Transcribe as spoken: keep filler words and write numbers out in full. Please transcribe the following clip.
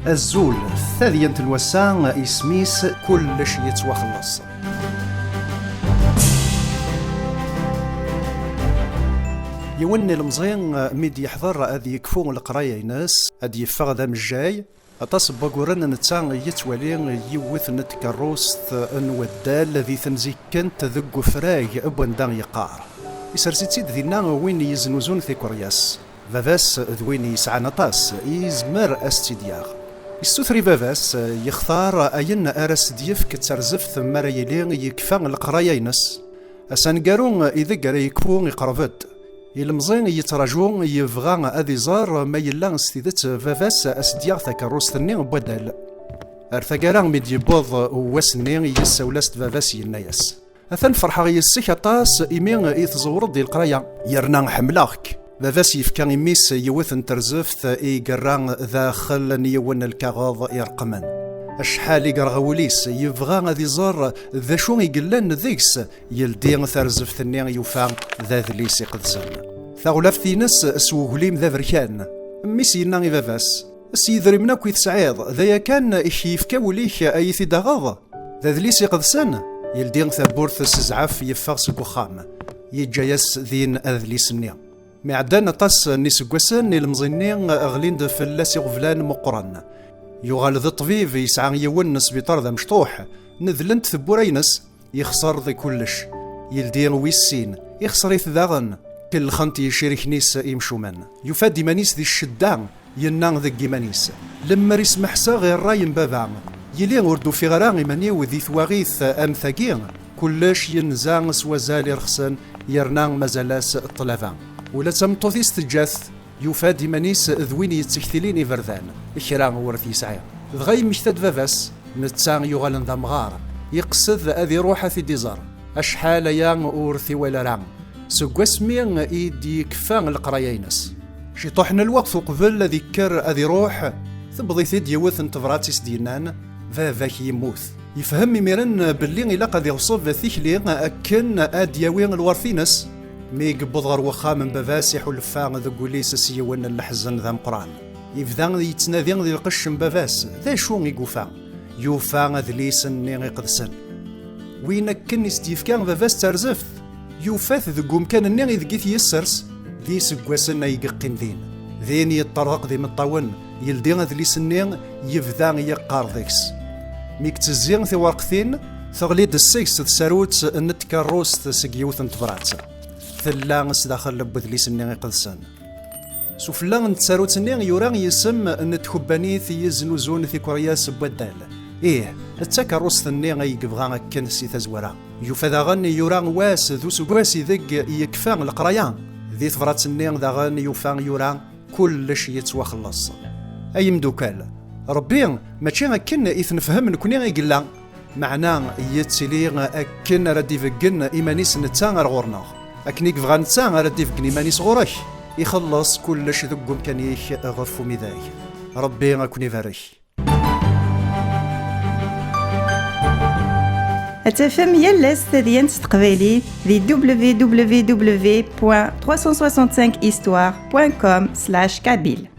Azul, tadyant n wass-a, isem-is Kullec yettwaxelleṣ. Yiwen n ilemẓi, mi d-yeḥḍer ad yekfu leqraya-ines, ad d-yeffeɣ d amejjay, aṭas n waguren netta yettwali yiwet n tkeṛṛust n waddal di tenzikkent deg ufrag n wanda yeqqar. Isers-itt-id dinna win yeznuzun tikeryas. Baba-s d win yesɛan aṭas, yezmer ad s-tt-id-yaɣ. Yessuter i baba-s, yextar ayen ara s-d-yefk d tarzeft mi ara yili yekfa leqraya-ines. Ass aneggaru ideg ara yekfu iqerreb-d. Ilemẓi yettraǧu, yebɣa ad iẓer ma yella s tidet baba-s a s-d-yaɣ takeṛṛust-nni n waddal. Ar taggara mi d-yewweḍ wass-nni, yessawel-as-d baba-s, yenna-yas: "Atan ferḥeɣ yes-k aṭas imi i tẓewreḍ di leqraya, yerna ḥemmleɣ-k." Baba-s yefka i mmi-s yiwet n terzeft i yerra daxel n yiwen n lkaɣeḍ ireqqmen. Acḥal i yerɣa wul-is, yebɣa ad iẓer d acu i yellan deg-s, yeldi tarzeft-nni yufa d adlis iqedsen. Taɣlaft-ines s uglim d aberkan. Mmi-s yenna i baba-s: "S yidrimen akk i tesɛiḍ, d aya kan i k-yefka wul-ik a yi-t-id-taɣeḍ? D adlis iqedsen?" Yeldi tawwurt s zzɛaf, yeffeɣ seg uxxam. Yeǧǧa-yas din adlis-nni. Mi ɛeddan aṭas n yiseggasen, ilemẓi-nni ɣlin-d fell-as iɣeblan meqqren. Yuɣal d ṭṭbib, yesɛa yiwen n sbiṭar d amecṭuḥ. Nedlent tewwura-ines, yexṣer di kullec. Yeldi wis sin, ixṣer-it daɣen. Kellxent yicirken-is imcumen. Yufa-d iman-is di ccedda, yenna deg yiman-is: "Lemmer i smeḥseɣ i ṛṛay n baba, yili ur d-ufiɣ ara iman-iw di twaɣit am tagi." Kullec yenza s wazal irexsen, yerna mazal-as ṭṭlaba. Ula d tameṭṭut-is teǧǧa-t. Yufa-d iman-is d win yettektilin iberdan, kra ur t-yesɛi. Dɣa yemmekta-d baba-s, netta yuɣalen d amɣar, yeqsed ad iruḥ ad t-id-iẓer. Acḥal aya ur t-iwala ara. Seg wasmi i d-yekfa leqraya-ines. Ciṭuḥ n lweqt uqbel ad ikker ad iruḥ, tewweḍ-it-id yiwet n tebrat i s-d-yennan: "Baba-k yemmut." Yefhem imiren belli ilaq ad iɣṣeb tikli akken ad d-yawi lweṛt-ines. Mi yewweḍ ɣer wexxam n baba-s, iḥulfa deg wul-is s yiwen n leḥzen d ameqqran. Yebda yettnadi di lqecc n baba-s. D acu i yufa? Yufa adlis-nni iqedsen. Win akken i s-d-yefka baba-s d tarzeft, yufa-t deg umkan-nni ideg i t-yessers. D iseggasen ay yeqqim din. Din yeṭṭerḍeq d imeṭṭawen, yeldi adlis-nni, yebda yeqqar deg-s. Mi yettezzi tiwerqtin, teɣli-d seg-s tsarut n tkeṛṛust seg yiwet n tebrat. Tella sdaxel n wedlis-nni iqedsen. Sufella n tsarut-nni yura yisem n tkebbanit i yeznuzun tikeryas n waddal. Ih, d takeṛṛust-nni ay yebɣa akken si tazwara. Yufa daɣen yura wass d useggas ideg yekfa leqraya. Di tebrat-nni daɣen yufa yura: "Kullec yettwaxelleṣ." Ay imdukal, Ṛebbi mačči akken i t-nefhem nekni i yella. Meɛna yettili akken ara d-ibeggen iman-is netta ar ɣur-neɣ. Akken i yebɣa netta ara d-ibeggen iman-is ɣur-k. Ixelleṣ kullec deg umkan-ik ɣef umidag. Ṛebbi ad ken-ibarek. Ad tafem yal ass tadyant s teqbaylit di www.365histoire.com/kabyle.